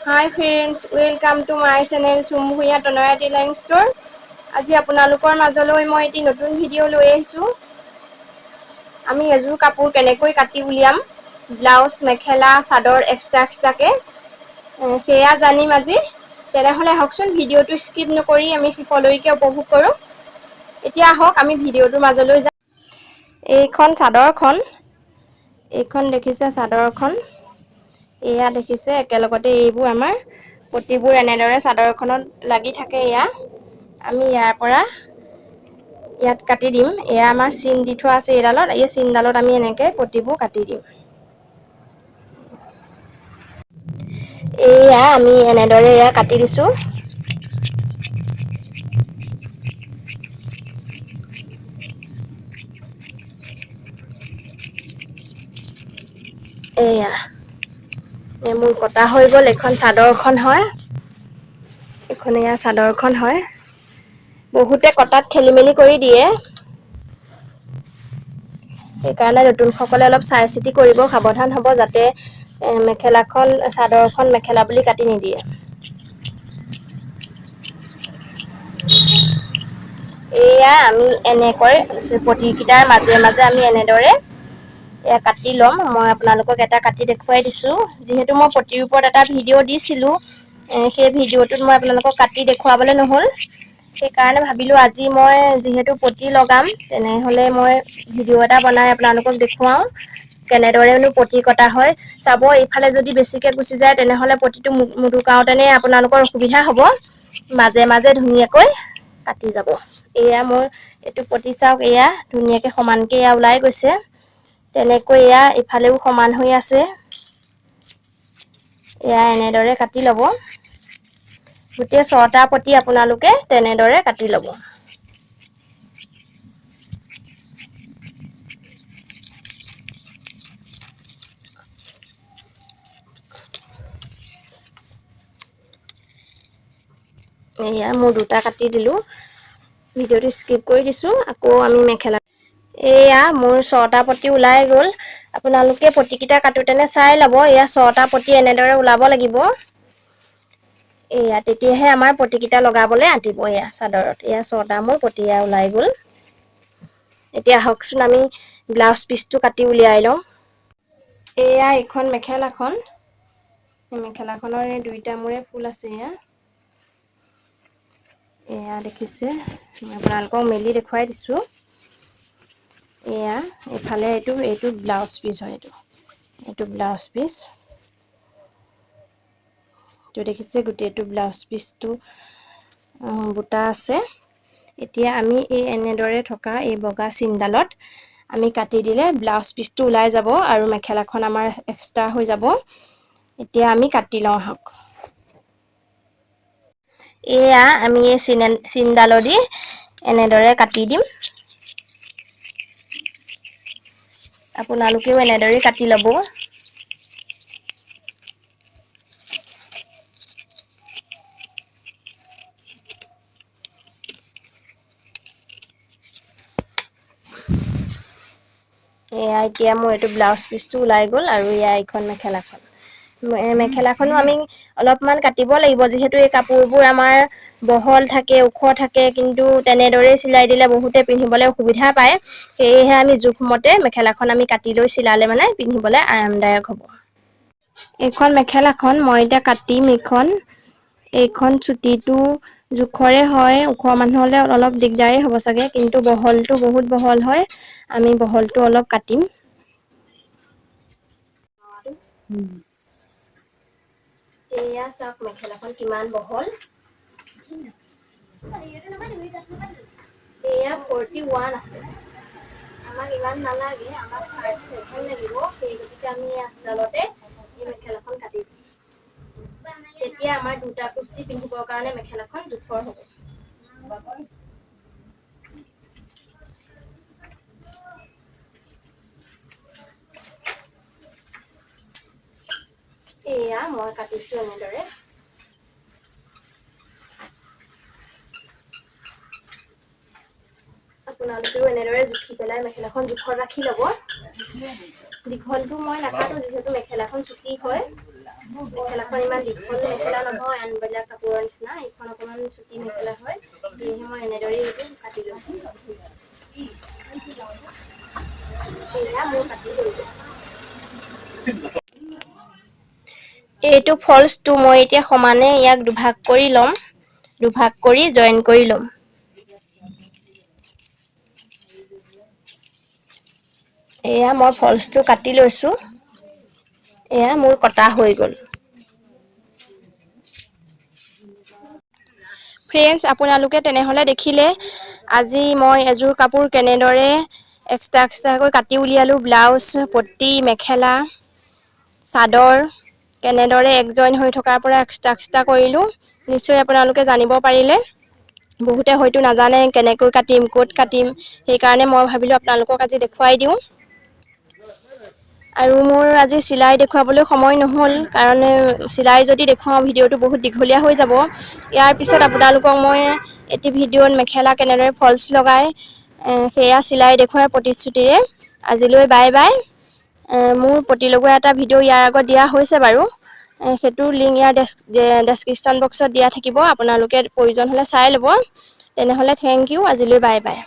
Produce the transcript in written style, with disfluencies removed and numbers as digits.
Hi friends, welcome to my channel Chum Bhuyan Tanaya tailoring store. আজি আপোনালোকৰ মাজলৈ মই এটি নতুন ভিডিঅ' লৈ আহিছোঁ। আমি এযোৰ কাপোৰ কেনেকৈ কাটি উলিয়াম, ব্লাউজ, মেখেলা, চাদৰ এক্সট্ৰা এক্সট্ৰাকৈ, সেয়া জানিম আজি। তেনেহ'লে আহকচোন, ভিডিঅ'টো স্কিপ নকৰি আমি শেষলৈকে উপভোগ কৰোঁ। এতিয়া আহক, আমি ভিডিঅ'টোৰ মাজলৈ যাওঁ। এইখন চাদৰখন, এইখন দেখিছে চাদৰখন, এয়া দেখিছে একেলগতে এইবোৰ আমাৰ পটিবোৰ এনেদৰে চাদৰখনত লাগি থাকে। এয়া আমি ইয়াৰ পৰা ইয়াত কাটি দিম। এয়া আমাৰ চিন দি থোৱা আছে এইডালত, এই চিনডালত আমি এনেকৈ পটিবোৰ কাটি দিম। এয়া আমি এনেদৰে এয়া কাটি দিছোঁ। এয়া মোৰ কটা হৈ গ'ল। এইখন চাদৰখন হয়, এইখন এয়া চাদৰখন হয়। বহুতে কটাত খেলি মেলি কৰি দিয়ে, সেইকাৰণে নতুনসকলে অলপ চাই চিতি কৰিব, সাৱধান হ'ব, যাতে মেখেলাখন, চাদৰখন মেখেলা বুলি কাটি নিদিয়ে। এয়া আমি এনেকৈ পটিকেইটাৰ মাজে মাজে আমি এনেদৰে এয়া কাটি ল'ম। মই আপোনালোকক এটা কাটি দেখুৱাই দিছোঁ। যিহেতু মই পটিৰ ওপৰত এটা ভিডিঅ' দিছিলোঁ, সেই ভিডিঅ'টোত মই আপোনালোকক কাটি দেখুৱাবলৈ নহ'ল, সেইকাৰণে ভাবিলোঁ আজি মই যিহেতু পটি লগাম, তেনেহ'লে মই ভিডিঅ' এটা বনাই আপোনালোকক দেখুৱাওঁ কেনেদৰেনো পটি কটা হয়। চাব, এইফালে যদি বেছিকৈ গুচি যায় তেনেহ'লে পটিটো মুদুকাওঁতেনে আপোনালোকৰ অসুবিধা হ'ব। মাজে মাজে ধুনীয়াকৈ কাটি যাব। এয়া মোৰ এইটো পটি চাওক, এয়া ধুনীয়াকৈ সমানকৈ এয়া ওলাই গৈছে। তেনেকৈ এয়া ইফালেও সমান হৈ আছে। এয়া এনেদৰে কাটি ল'ব। গোটেই ছটা পটি আপোনালোকে তেনেদৰে কাটি ল'ব। এয়া মোৰ দুটা কাটি দিলোঁ, ভিডিঅ'টো স্কিপ কৰি দিছোঁ। আকৌ আমি মেখেলা, এয়া মোৰ ছটা পটি ওলাই গ'ল। আপোনালোকে পটিকেইটা কাটোতেনে চাই ল'ব, এয়া ছটা পটি এনেদৰে ওলাব লাগিব। এয়া তেতিয়াহে আমাৰ পটিকেইটা লগাবলৈ আঁতিব। এয়া চাদৰত এয়া ছটা মোৰ পটি এয়া ওলাই গ'ল। এতিয়া আহকচোন, আমি ব্লাউজ পিচটো কাটি উলিয়াই লওঁ। এয়া এইখন মেখেলাখন, এই মেখেলাখনৰ এই দুইটা মূৰে ফুল আছে। এয়া এয়া দেখিছে, মই আপোনালোকক মেলি দেখুৱাই দিছোঁ। এয়া এইফালে এইটো এইটো ব্লাউজ পিচ হয়, এইটো এইটো ব্লাউজ পিচ, এইটো দেখিছে গোটেইটো ব্লাউজ পিচটো বুটা আছে। এতিয়া আমি এই এনেদৰে থকা এই বগা চিনডালত আমি কাটি দিলে ব্লাউজ পিচটো ওলাই যাব আৰু মেখেলাখন আমাৰ এক্সট্ৰা হৈ যাব। এতিয়া আমি কাটি লওঁ আহক। এয়া আমি এই চিনডালেদি এনেদৰে কাটি দিম। আপোনালোকেও এনেদৰে কাটি ল'ব। এয়া এতিয়া মোৰ এইটো ব্লাউজ পিচটো ওলাই গ'ল আৰু এয়া এইখন মেখেলাখন। মেখেলাখনো আমি অলপমান কাটিব লাগিব, যিহেতু এই কাপোৰবোৰ আমাৰ বহল থাকে, ওখ থাকে, কিন্তু তেনেদৰেই চিলাই দিলে বহুতে পিন্ধিবলৈ অসুবিধা পায়। সেয়েহে আমি জোখমতে মেখেলাখন আমি কাটি লৈ চিলালে মানে পিন্ধিবলৈ আৰামদায়ক হ'ব। এইখন মেখেলাখন মই এতিয়া কাটিম। এইখন চুটিটো জোখৰে হয়, ওখ মানুহলে অলপ দিগদাৰেই হ'ব চাগে, কিন্তু বহলটো বহুত বহল হয়। আমি বহলটো অলপ কাটিম। এয়া চাওক মেখেলাখন কিমান বহল, এয়া 41 আছে। আমাক ইমান নালাগে, আমাক 37 লাগিব। সেই গতিকে আমি এই আঁচডালতে এই মেখেলাখন কাটি দিম। তেতিয়া আমাৰ দুটা কুস্তি পিন্ধিবৰ কাৰণে মেখেলাখন জোখৰ হ'ব। এয়া মই কাটিছো এনেদৰে। আপোনালোকেও এনেদৰে জুখি পেলাই মেখেলাখন জোখত ৰাখি ল'ব। দীঘলটো মই নাকাটো, যিহেতু মেখেলাখন চুটি হয়। মেখেলাখন ইমান দীঘল মেখেলা নহয় আনবিলাক কাপোৰৰ নিচিনা, এইখন অকণমান চুটি মেখেলা হয়, সেয়েহে মই এনেদৰেই এইটো কাটি লৈছোঁ। এয়া মোৰ কাটি হৈ গ'ল। এইটো ফলছটো মই এতিয়া সমানে ইয়াক দুভাগ কৰি ল'ম, দুভাগ কৰি জইন কৰি ল'ম। এয়া মই ফলছটো কাটি লৈছোঁ, এয়া মোৰ কটা হৈ গ'ল। ফ্ৰেণ্ডছ, আপোনালোকে তেনেহ'লে দেখিলে আজি মই এযোৰ কাপোৰ কেনেদৰে এক্সট্ৰা এক্সট্ৰাকৈ কাটি উলিয়ালোঁ। ব্লাউজ, পতি, মেখেলা, চাদৰ কেনেদৰে একজইন হৈ থকাৰ পৰা এক্সট্ৰা এক্সট্ৰা কৰিলোঁ, নিশ্চয় আপোনালোকে জানিব পাৰিলে। বহুতে হয়তো নাজানে কেনেকৈ কাটিম, ক'ত কাটিম, সেইকাৰণে মই ভাবিলোঁ আপোনালোকক আজি দেখুৱাই দিওঁ। আৰু মোৰ আজি চিলাই দেখুৱাবলৈ সময় নহ'ল, কাৰণ চিলাই যদি দেখুৱাওঁ ভিডিঅ'টো বহুত দীঘলীয়া হৈ যাব। ইয়াৰ পিছত আপোনালোকক মই এটি ভিডিঅ'ত মেখেলা কেনেদৰে ফলছ লগাই সেয়া চিলাই দেখুওৱাৰ প্ৰতিশ্ৰুতিৰে আজিলৈ বাই বাই। মোৰ পতি লগোৱা এটা ভিডিঅ' ইয়াৰ আগত দিয়া হৈছে বাৰু, সেইটোৰ লিংক ইয়াৰ ডেছক্ৰিপশ্যন বক্সত দিয়া থাকিব, আপোনালোকে প্ৰয়োজন হ'লে চাই ল'ব। তেনেহ'লে thank U, আজিলৈ বাই বাই।